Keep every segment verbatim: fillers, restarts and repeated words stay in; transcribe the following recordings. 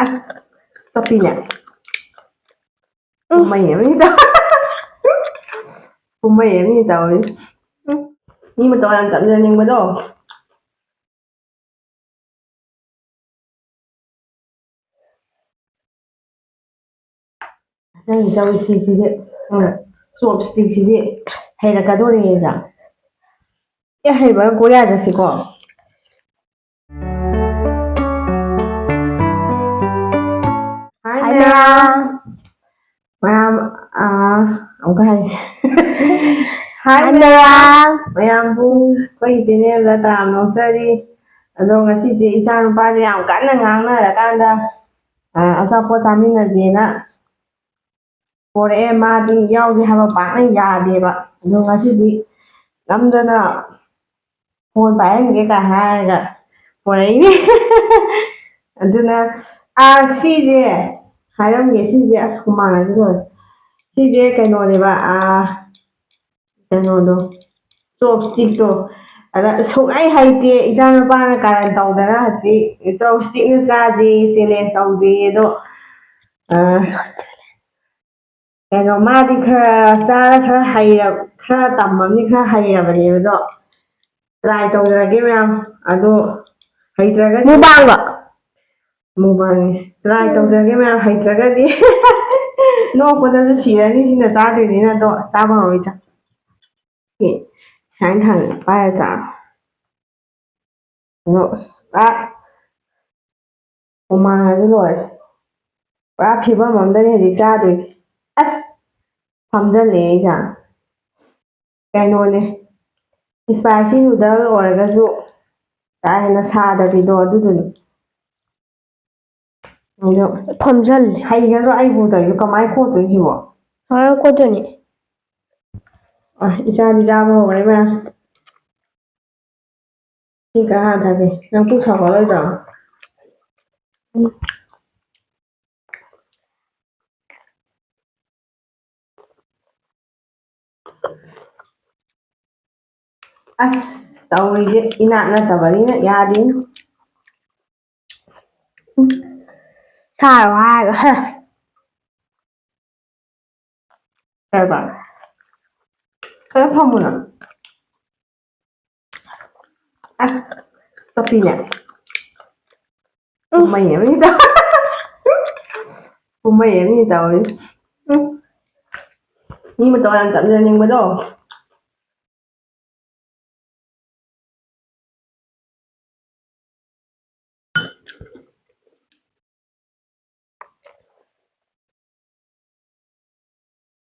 ꯑꯁ, ꯆꯞꯄꯤꯅꯦ꯫ ꯎꯝ꯫ ꯀꯨꯝꯍꯩ ꯑꯃꯅꯤ ꯇꯧ-, ꯀꯨꯝꯍꯩ ꯑꯃꯅꯤ ꯇꯧꯔꯤ꯫ ꯎꯝ꯫ ꯃꯤ ꯃꯇꯧ ꯌꯥꯝ ꯇꯝꯖꯅꯤꯡꯕꯗꯣ꯫ ꯅꯪꯒꯤ ꯆꯧꯁꯤꯁꯤꯗꯤ, ꯎꯝ, ꯆꯣꯞꯁꯇꯤꯛꯁꯤꯗꯤ ꯍꯩꯔꯛꯀꯗꯣꯔꯦ ꯑꯩꯁꯦ꯫ ꯑꯦ, ꯍꯩꯕ ꯀꯣꯔꯤꯌꯥ ꯆꯠꯁꯤꯀꯣ꯫ Hi, hi, ꯃꯌꯥꯝ꯫ ꯃꯌꯥꯝ꯫ ꯃꯌꯥꯝ, ꯑꯥ, ꯑꯃꯨꯛꯀ ꯍꯥꯏꯁꯦ꯫ Hi, hi, ꯃꯌꯥꯝ꯫ ꯃꯌꯥꯝ꯫ ꯃꯌꯥꯝꯕꯨ ꯑꯩꯈꯣꯏ channelꯗ ꯇꯔꯥꯝꯅ ꯑꯣꯛꯆꯔꯤ꯫ ꯑꯗꯣ ꯉꯁꯤꯗꯤ ꯏꯆꯥ ꯅꯨꯄꯥꯁꯦ ꯌꯥꯝ ꯀꯟꯅ ꯉꯥꯡꯅꯔꯀꯥꯟꯗ, ꯑꯥ, ꯑꯆꯥꯄꯣꯠ ꯆꯥꯃꯤꯟꯅꯁꯦꯅ ꯄꯣꯔꯛꯑꯦ꯫ ꯃꯥꯗꯤ ꯌꯥꯎꯁꯦ ꯍꯥꯏꯕ ꯄꯥꯛꯅ ꯌꯥꯗꯦꯕ꯫ ꯑꯗꯣ ꯉꯁꯤꯗꯤ ꯅꯝꯗꯅ ꯐꯣꯟ ꯄꯥꯏꯍꯟꯒꯦ ꯀꯥꯏ ꯍꯥꯏꯔꯒ ꯄꯣꯔꯛꯏꯅꯦ꯫ ꯑꯗꯨꯅ, ꯑꯥ, ꯁꯤꯁꯦ ꯍꯥꯏꯔꯝꯒꯦ, ꯁꯤꯁꯦ, ꯑꯁ, ꯍꯨꯃꯥꯡꯁꯦ ꯂꯣꯏꯔꯦ꯫ ꯁꯤꯁꯦ ꯀꯩꯅꯣꯅꯦꯕ, ꯑꯥ, ꯀꯩꯅꯣꯗꯣ, ꯆꯣꯞꯁꯇꯤꯛꯇꯣ꯫ ꯑꯗ ꯁꯨꯡꯍꯩ ꯍꯩꯇꯦ, ꯏꯆꯥ ꯅꯨꯄꯥꯅ ꯀꯥꯔꯟ ꯇꯧꯗꯅ ꯍꯧꯖꯤꯛ ꯆꯣꯞꯁꯇꯤꯛꯅ ꯆꯥꯁꯦ, challenge ꯇꯧꯁꯦ꯫ ꯑꯗꯣ, ꯑ, ꯀꯩꯅꯣ, ꯃꯥꯗꯤ ꯈꯔ ꯆꯥꯔ ꯈꯔ ꯍꯩꯔ-, ꯈꯔ ꯇꯝꯃꯝꯅꯤ, ꯈꯔ ꯍꯩꯔꯕꯅꯦꯕ꯫ ꯑꯗꯣ try ꯇꯧꯖꯔꯒꯦ ꯃꯌꯥꯝ꯫ ꯑꯗꯣ ꯍꯩꯇ꯭ꯔꯒꯗꯤ mukbangꯂꯣ? Mukbangꯅꯦ꯫ Try ꯇꯧꯖꯔꯒꯦ ꯃꯌꯥꯝ, ꯍꯩꯇ꯭ꯔꯒꯗꯤ꯫ ꯅꯣꯛꯄꯗꯁꯨ ꯁꯤꯔꯅꯤ, ꯁꯤꯅ ꯆꯥꯗꯣꯏꯅꯤꯅ꯫ ꯑꯗꯣ ꯆꯥꯕ ꯍꯧꯔꯣꯏ, ꯆꯥ꯫ ꯁꯤ ꯁꯨꯃꯥꯏꯅ ꯊꯥꯡ ꯄꯥꯏꯔ ꯆꯥꯔꯣ꯫ ꯑꯗꯣ ꯑꯁ, ꯄꯨꯔꯥ ꯍꯨꯃꯥꯡꯒꯁꯦ ꯂꯣꯏꯔꯦ꯫ ꯄꯨꯔꯥ ꯐꯤꯕꯝ ꯑꯝꯗꯅꯦ ꯍꯧꯖꯤꯛ ꯆꯥꯗꯣꯏꯁꯦ꯫ ꯑꯁ! ꯐꯝꯖꯜꯂꯦ ꯑꯩꯁꯦ꯫ ꯀꯩꯅꯣꯅꯦ, spicy noodle ꯑꯣꯏꯔꯒꯁꯨ ꯀꯥ ꯍꯦꯟꯅ ꯁꯥꯗꯕꯤꯗꯣ ꯑꯗꯨꯗꯨꯅꯤ꯫ ꯑꯗꯣ ꯐꯝꯖꯜꯂꯦ꯫ ꯍꯩꯒꯗ꯭ꯔꯣ ꯑꯩꯕꯨ ꯇꯧꯔꯤꯁꯦ? ꯀꯃꯥꯏꯅ ꯀꯣꯠꯇꯣꯏꯁꯤꯕꯣ? ꯀꯃꯥꯏꯅ ꯀꯣꯠꯇꯣꯏꯅꯤ? ꯑ, ꯏꯆꯥꯗꯤ ꯆꯥꯕ ꯍꯧꯔꯦ ꯃꯌꯥꯝ꯫ ꯁꯤ ꯀꯅꯥ ꯊꯥꯒꯦ? ꯅꯪ ꯄꯨꯛ ꯁꯥꯎꯒꯠꯂꯣꯏꯗ꯭ꯔꯣ? ꯎꯝ꯫ ꯑꯁ, ꯇꯧꯔꯤꯁꯦ ꯏꯅꯥꯠ ꯅꯠꯇꯕꯅꯤꯅ ꯌꯥꯗꯦꯅꯦ꯫ ꯎꯝ꯫ ꯁꯥꯔꯣ ꯍꯥꯏꯔꯒ꯫ ꯀꯩꯕ? ꯈꯔ ꯐꯝꯃꯨꯅ꯫ ꯑ, ꯆꯞꯄꯤꯅꯦ꯫ ꯎꯝ꯫ ꯀꯨꯝꯍꯩ ꯑꯃꯅꯤ ꯇꯧ-, ꯀꯨꯝꯍꯩ ꯑꯃꯅꯤ ꯇꯧꯔꯤ꯫ ꯎꯝ꯫ ꯃꯤ ꯃꯇꯧ ꯌꯥꯝ ꯇꯝꯖꯅꯤꯡꯕꯗꯣ꯫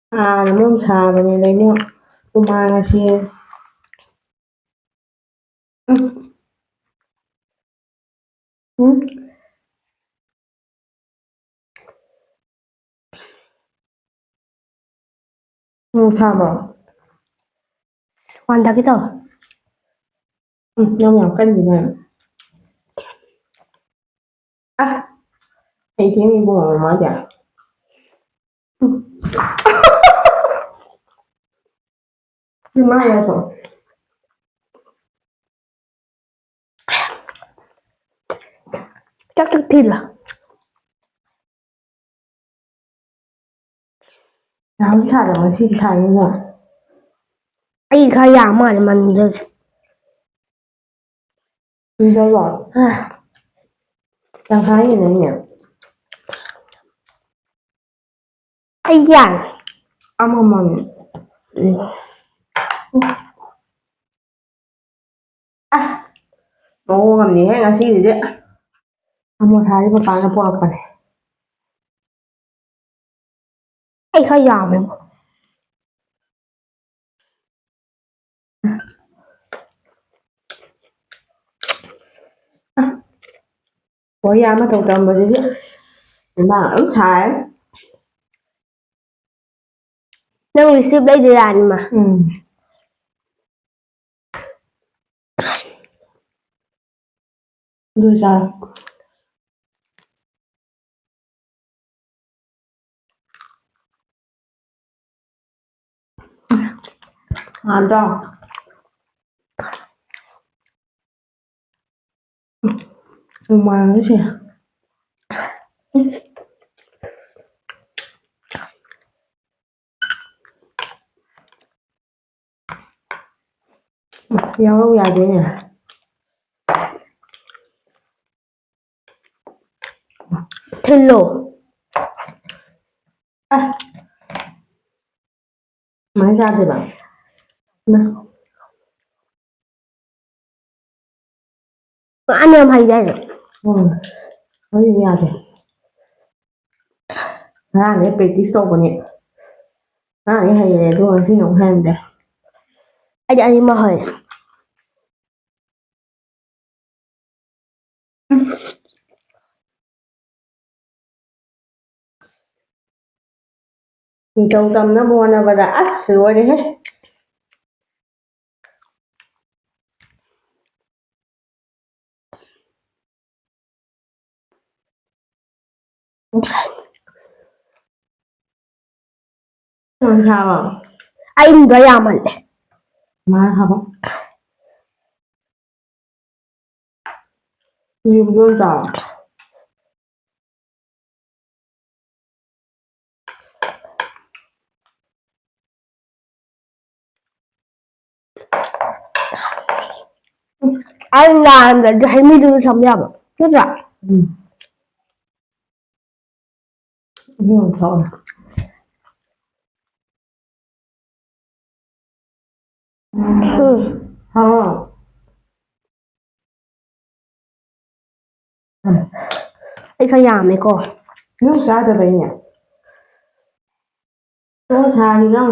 ꯁꯥꯅ ꯃꯔꯣꯝ ꯁꯥꯕꯅꯦ, ꯂꯩꯅꯨ꯫ ꯍꯨꯃꯥꯡ ꯑꯁꯤ꯫ ꯎꯝ꯫ ꯎꯝ꯫ ꯎꯝ, ꯁꯥꯕ꯭ꯔꯣ? ꯋꯥꯟꯗꯒꯦ ꯇꯧꯋꯦ꯫ ꯎꯝ, ꯅꯪ ꯌꯥꯝ ꯀꯟꯈꯤꯗꯥꯏꯅꯦ? ꯑ, ꯑꯩ ꯊꯦꯡꯅ ꯏꯕꯨꯡꯉꯣ ꯃꯃꯥꯗꯤ꯫ ꯎꯝ꯫ ꯏꯃꯥ ꯌꯥꯗ꯭ꯔꯣ? ꯆꯥꯛ ꯆꯥꯛ ꯊꯤꯜꯂꯣ꯫ ꯌꯥꯝ ꯁꯥꯗꯕ ꯉꯁꯤꯗꯤ ꯁꯥꯏꯅꯦ꯫ ꯑꯩ ꯈꯔ ꯌꯥꯝ ꯃꯥꯜꯂꯦ ꯃꯅꯤꯡꯗꯁꯨ꯫ ꯁꯤꯗꯔꯣ? ꯑ꯫ ꯇꯪꯈꯥꯏ ꯍꯦꯟꯅꯩꯅꯦ꯫ ꯑꯩ ꯌꯥꯔꯦ꯫ ꯑꯃꯃꯝ꯫ ꯎꯝ꯫ ꯑ, ꯃꯑꯣꯡ ꯑꯃꯅꯤꯍꯦ ꯉꯁꯤꯒꯤꯗꯤ꯫ ꯁꯃꯣꯁꯥꯁꯦ ꯄꯄꯥꯅ ꯄꯣꯔꯛꯄꯅꯦ꯫ ꯑꯩ ꯈꯔ ꯌꯥꯝꯃꯦꯕꯣ꯫ ꯀꯣꯔꯤꯌꯥ ꯃꯇꯧ ꯇꯝꯕꯁꯤꯗꯤ ꯏꯃꯥ ꯑꯗꯨꯝ ꯁꯥꯏ꯫ ꯅꯪ receipt ꯂꯩꯗꯣꯏꯔꯥꯅꯤꯃ? ꯎꯝ꯫ ꯑꯗꯨ ꯆꯥꯔꯣ꯫ ꯍꯥꯎꯇ꯭ꯔꯣ? ꯍꯨꯃꯥꯡꯁꯦ꯫ ꯌꯥꯎꯔꯧ ꯌꯥꯗꯦꯅꯦ꯫ ꯊꯤꯜꯂꯣ꯫ ꯑ꯫ ꯀꯃꯥꯏꯅ ꯆꯥꯗꯣꯏꯕ? ꯃꯥ꯫ ꯃꯥꯅ ꯌꯥꯝ ꯍꯩ ꯍꯥꯏꯅꯦ꯫ ꯎꯝ꯫ ꯑꯗꯨꯗꯤ ꯌꯥꯗꯦ꯫ ꯉꯔꯥꯡꯗꯩ practice ꯇꯧꯕꯅꯤ꯫ ꯉꯔꯥꯡꯗꯩ ꯍꯩꯔꯦ, ꯑꯗꯨꯒ ꯉꯁꯤꯅ ꯑꯃꯨꯛ ꯍꯩꯔꯝꯗ꯭ꯔꯦ꯫ ꯑꯩꯗꯤ ꯑꯅꯤꯃꯛ ꯍꯩ꯫ ꯅꯤꯡꯊꯧ ꯇꯝꯅꯕ ꯍꯣꯠꯅꯕꯗ ꯑꯁ ꯂꯣꯏꯔꯦꯍꯦ꯫ ꯌꯥꯝ ꯁꯥꯕ꯫ ꯑꯩ ꯏꯪꯕ ꯌꯥꯝꯃꯜꯂꯦ꯫ ꯃꯥ ꯍꯥꯕ꯫ ꯌꯦꯔꯨꯝꯗꯣ ꯑꯣꯏꯅ ꯆꯥꯎ꯫ ꯑꯩ ꯅꯥꯔꯝꯗ꯭ꯔꯗꯤ ꯍꯩ ꯃꯍꯤꯗꯨꯁꯨ ꯊꯝ ꯌꯥꯕ ꯅꯠꯇ꯭ꯔꯥ? ꯎꯝ꯫ ꯎꯝ, ꯊꯛꯑꯣ꯫ ꯎꯝ꯫ ꯍꯥꯎ꯫ ꯎꯝ꯫ ꯑꯩ ꯈꯔ ꯌꯥꯝꯃꯦꯀꯣ꯫ ꯅꯪ ꯆꯥꯗꯕꯩꯅꯦ꯫ ꯅꯪ ꯁꯥꯔꯤꯔꯣ?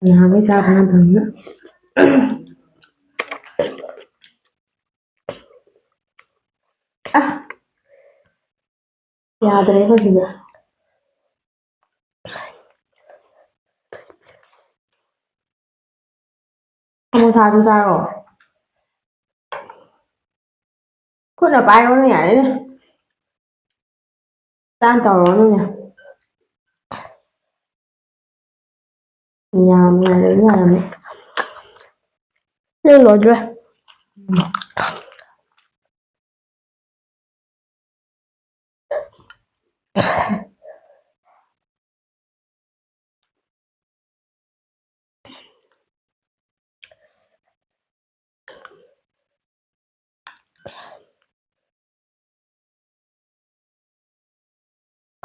ꯅꯍꯥꯟꯒꯩ ꯆꯥꯕ ꯅꯠꯇꯕꯅꯤꯅ꯫ ꯑ꯫ ꯌꯥꯗ꯭ꯔꯦꯕ ꯁꯤꯗꯤ꯫ ꯁꯃꯣꯁꯥꯗꯨ ꯆꯥꯔꯣ꯫ ꯈꯨꯠꯅ ꯄꯥꯏꯔꯣꯅꯦ, ꯌꯥꯔꯦꯅꯦ꯫ ꯆꯥꯅ ꯇꯧꯔꯣꯅꯨꯅꯦ꯫ ꯌꯥꯝ ꯌꯥꯔꯦ, ꯌꯥꯔꯝꯃꯦ꯫ ꯅꯪ ꯂꯣꯏꯗ꯭ꯔꯦ꯫ ꯎꯝ꯫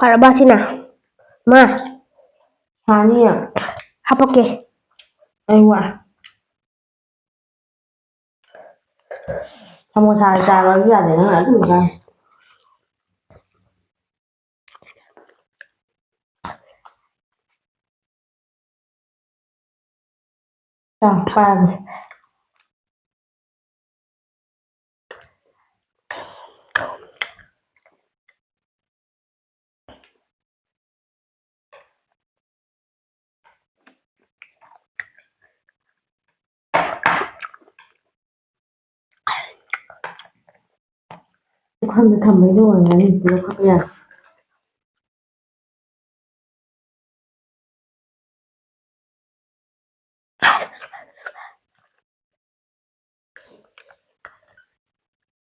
ꯐꯔꯕ ꯁꯤꯅ? ꯃꯥ, ꯁꯥꯅꯤꯌꯦ꯫ ꯍꯥꯄꯛꯀꯦ꯫ ꯑꯩ ꯋꯥ꯫ ꯁꯃꯣꯁꯥ ꯆꯥꯕꯁꯨ ꯌꯥꯗꯦ, ꯅꯪ ꯑꯗꯨꯝ ꯆꯥꯏ꯫ ꯆꯥ, ꯄꯥꯏꯔꯒꯦ꯫ ꯄꯨꯈꯝꯗ ꯊꯝꯕꯩꯗꯣ ꯑꯣꯏꯔꯝꯒꯅꯤ, ꯁꯤ ꯂꯧꯈꯠꯄ ꯌꯥꯔꯦ꯫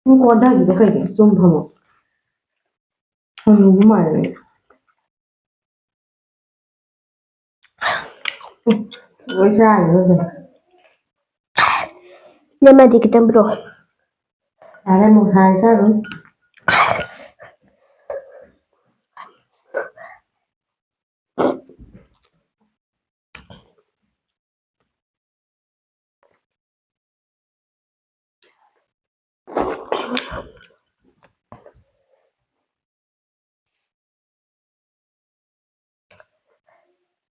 ꯅꯪ ꯀꯣꯟꯊꯈꯤꯗꯣ ꯀꯩꯒꯤꯅꯣ? ꯆꯨꯝ ꯐꯝꯃꯣ꯫ ꯍꯅꯨꯕ ꯃꯥꯜꯂꯦ꯫ ꯂꯣꯏ ꯆꯥꯔꯤꯕ ꯑꯗꯨꯝ꯫ ꯅꯃꯗꯤ ꯈꯤꯇꯪ ꯄꯤꯔꯛꯑꯣ꯫ ꯌꯥꯔꯦ, ꯃꯣꯁꯥꯔꯤ ꯆꯥꯔꯨꯅꯨ꯫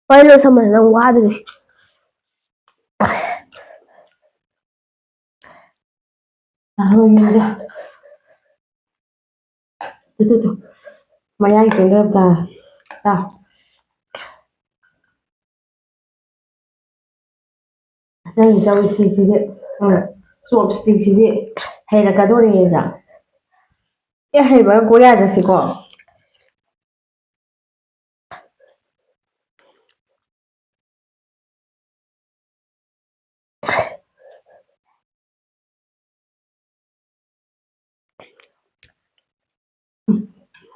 ꯋꯥꯔꯤ ꯂꯣꯏꯁꯟꯕꯗ ꯅꯪ ꯋꯥꯗꯣꯔꯤ꯫ ꯌꯥꯔꯣꯏꯌꯦ꯫ Two, two, two. ꯃꯌꯥꯡ ꯆꯪꯗꯧꯔꯕ ꯇꯥ꯫ ꯇꯥ꯫ ꯅꯪꯒꯤ ꯆꯧ ꯏꯁꯇꯤꯛꯁꯤꯗꯤ, ꯎꯝ, ꯆꯣꯞ ꯏꯁꯇꯤꯛꯁꯤꯗꯤ ꯍꯩꯔꯛꯀꯗꯣꯔꯦ ꯑꯩꯁꯦ꯫ ꯑꯦ, ꯍꯩꯕ ꯀꯣꯔꯤꯌꯥ ꯆꯠꯁꯤꯀꯣ꯫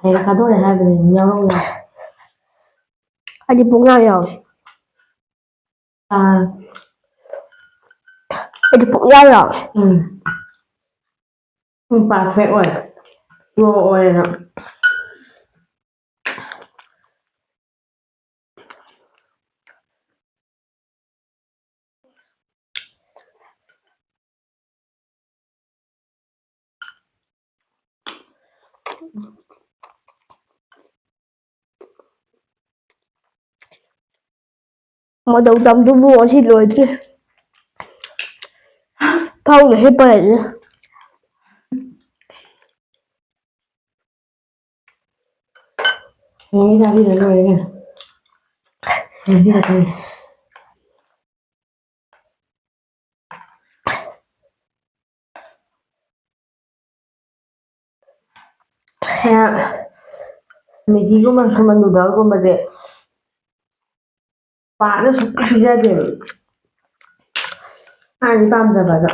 ꯍꯩꯔꯛꯀꯗꯣꯔꯦ ꯍꯥꯏꯕꯅꯦ, ꯌꯥꯎꯔꯛꯑꯣ ꯌꯥꯔꯦ꯫ ꯑꯩꯗꯤ ꯄꯨꯡꯌꯥꯎ ꯌꯥꯎꯋꯦ꯫ ꯑꯥ꯫ ꯑꯩꯗꯤ ꯄꯨꯡꯌꯥꯎ ꯌꯥꯎꯋꯦ꯫ ꯎꯝ꯫ ꯎꯝ, perfect ꯑꯣꯏꯔꯦ꯫ Pro ꯑꯣꯏꯔꯦ ꯅꯪ꯫ ꯃꯇꯧ ꯇꯝꯗꯨꯕꯨ ꯉꯁꯤ ꯂꯣꯏꯗ꯭ꯔꯤ꯫ ꯐꯃꯨꯡꯗ ꯍꯤꯞꯄ ꯂꯩꯔꯦ꯫ ꯍꯌꯦꯡ ꯆꯥꯕꯤꯔ ꯂꯣꯏꯔꯦ ꯀꯩꯅꯣ꯫ ꯉꯁꯤ ꯈꯛꯇꯅꯤ꯫ ꯃꯦꯒꯤꯒꯨꯝꯕ, ꯁꯨꯝꯕ ꯅꯨꯗꯜꯒꯨꯝꯕꯁꯦ ꯄꯥꯛꯅ ꯁꯨꯝ ꯄꯤꯖꯗꯦꯕ꯫ ꯍꯥꯟꯅꯗꯤ ꯄꯥꯝꯖꯕ ꯑꯗꯣ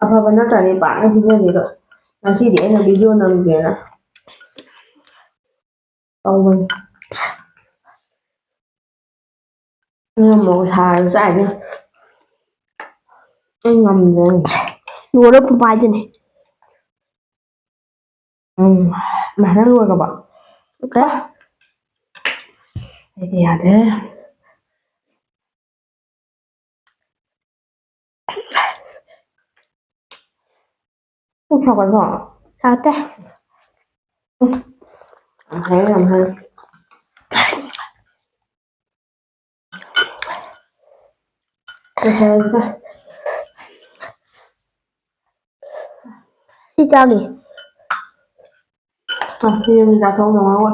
ꯑꯐꯕ ꯅꯠꯇ꯭ꯔꯗꯤ ꯄꯥꯛꯅ ꯄꯤꯖꯗꯦ꯫ ꯑꯗꯣ ꯉꯁꯤꯗꯤ ꯑꯩꯅ ꯚꯤꯗꯤꯑꯣ ꯅꯝꯒꯦꯅ ꯇꯧꯕꯅꯤ꯫ ꯉꯝꯃꯣ ꯁꯥꯔꯁꯨ ꯆꯥꯏꯅꯤ꯫ ꯑꯩ ꯉꯝꯗ꯭ꯔꯦ꯫ ꯂꯣꯏꯔ ꯐꯨꯐꯥꯏꯗꯨꯅꯤ꯫ ꯎꯝ, ꯃꯍꯥꯛ ꯂꯣꯏꯈ꯭ꯔꯕ? ꯑꯣꯀꯦ꯫ ꯑꯩꯗꯤ ꯌꯥꯗ꯭ꯔꯦ꯫ ꯄꯨꯛ ꯁꯥꯒꯠꯂꯣ? ꯁꯥꯒꯠꯇꯦ꯫ ꯎꯝ꯫ ꯌꯥꯝ ꯍꯩꯔꯦ, ꯌꯥꯝ ꯍꯩꯔꯦ꯫ ꯂꯣꯏꯁꯤꯜꯂꯁꯦ꯫ ꯁꯤ ꯆꯥꯒꯦ꯫ ꯑ, ꯁꯤ ꯌꯨꯝꯗ ꯆꯥꯊꯣꯛꯅꯕ꯫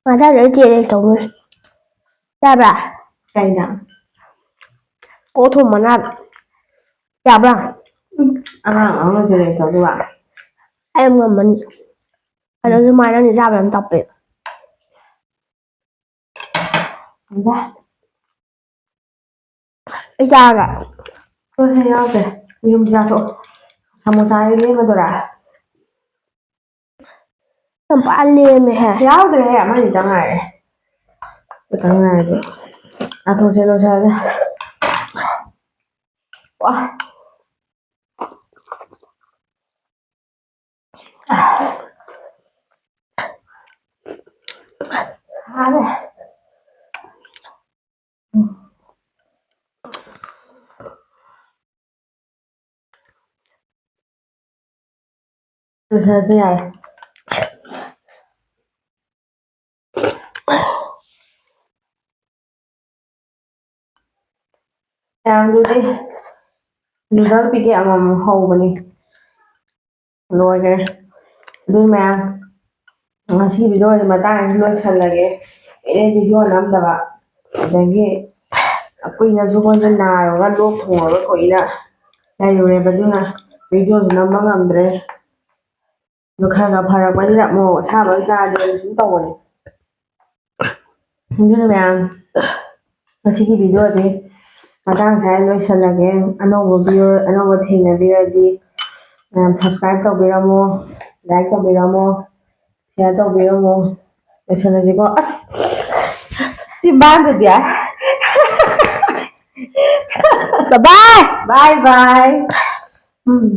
ꯃꯊꯪꯗ ꯆꯦꯂꯦꯟꯖ ꯇꯧꯗꯣꯏꯅꯦ꯫ ꯌꯥꯕ꯭ꯔꯥ? ꯀꯩꯅꯣ? ꯑꯣꯛ ꯊꯣꯡꯕꯅ ꯌꯥꯕ꯭ꯔꯥ? ꯎꯝ, ꯑꯉꯥꯡ ꯑꯃ ꯆꯦꯂꯦꯟꯖ ꯇꯧꯗꯣꯏꯕ? ꯑꯩ ꯑꯃ ꯉꯝꯃꯅꯤ꯫ ꯑꯗꯨ ꯁꯨꯃꯥꯏꯅ ꯅꯪꯗꯤ ꯆꯥꯕ ꯌꯥꯝ ꯇꯞꯄꯦ꯫ ꯉꯝꯗꯦ꯫ ꯑꯩ ꯆꯥꯔꯒ꯫ ꯍꯣꯏ, ꯍꯣꯏ, ꯌꯥꯎꯗ꯭ꯔꯦ꯫ ꯌꯨꯝ ꯆꯥꯊꯣꯛꯑꯣ꯫ ꯁꯃꯣꯁꯥ ꯂꯦꯝꯃꯗꯣꯏꯔꯥ? ꯌꯥꯝ ꯄꯥ ꯂꯦꯝꯃꯦꯍꯦ꯫ ꯌꯥꯎꯗ꯭ꯔꯦꯍꯦ, ꯑꯃꯅꯤꯇꯪ ꯉꯥꯏꯔꯦ꯫ ꯈꯤꯇꯪ ꯉꯥꯏꯔꯗꯤ꯫ ꯆꯥꯊꯣꯛꯁꯦ, ꯂꯣꯏꯁꯜꯂꯁꯦ꯫ ꯋꯥ꯫ ꯁꯥꯔꯦ꯫ ꯂꯣꯏꯁꯤꯜꯂꯁꯦ ꯌꯥꯔꯦ꯫ ꯃꯌꯥꯝꯗꯨꯗꯤ ꯅꯨꯗꯜ ꯄꯤꯀꯦꯠ ꯑꯃꯃꯝ ꯍꯧꯕꯅꯤ꯫ ꯂꯣꯏꯈꯔꯦ꯫ ꯑꯗꯨ ꯃꯌꯥꯝ, ꯉꯁꯤꯒꯤ ꯚꯤꯗꯤꯑꯣꯁꯦ ꯃꯇꯥꯡ ꯑꯁꯤꯗ ꯂꯣꯏꯁꯜꯂꯒꯦ꯫ ꯑꯩꯅ ꯚꯤꯗꯤꯑꯣ ꯅꯝꯗꯕ, ꯑꯗꯒꯤ ꯀꯨꯏꯅꯁꯨ ꯑꯩꯈꯣꯏꯁꯦ ꯅꯥꯔꯒ ꯂꯣꯛ ꯊꯨꯡꯉꯒ ꯀꯨꯏꯅ ꯂꯩꯔꯨꯔꯦꯕ, ꯑꯗꯨꯅ ꯚꯤꯗꯤꯑꯣꯁꯨ ꯅꯝꯕ ꯉꯝꯗ꯭ꯔꯦ꯫ ꯑꯗꯨ ꯈꯔ ꯈꯔ ꯐꯔꯛꯄꯁꯤꯗ ꯑꯃꯨꯛ ꯑꯁꯥꯕ ꯑꯃ ꯆꯥꯗꯦꯅ ꯁꯨꯝ ꯇꯧꯕꯅꯦ꯫ ꯑꯗꯨꯅ ꯃꯌꯥꯝ, ꯉꯁꯤꯒꯤ ꯚꯤꯗꯤꯑꯣꯗꯤ ꯃꯇꯥꯡ ꯁ꯭ꯋꯥꯏꯗ ꯂꯣꯏꯁꯜꯂꯒꯦ꯫ ꯑꯅꯧꯕ ꯚꯤꯗꯤꯑꯣ ꯑꯅꯧꯕ ꯊꯦꯡꯅꯕꯤꯔꯗꯤ ꯃꯌꯥꯝ subscribe ꯇꯧꯕꯤꯔꯝꯃꯣ, like ꯇꯧꯕꯤꯔꯝꯃꯣ, share ꯇꯧꯕꯤꯔꯝꯃꯣ꯫ ꯂꯣꯏꯁꯜꯂꯁꯤꯀꯣ꯫ ꯑꯁ, ꯆꯤꯝꯕꯥꯟꯗꯗꯤ ꯌꯥꯏ꯫ Bye bye, bye bye꯫ ꯎꯝ꯫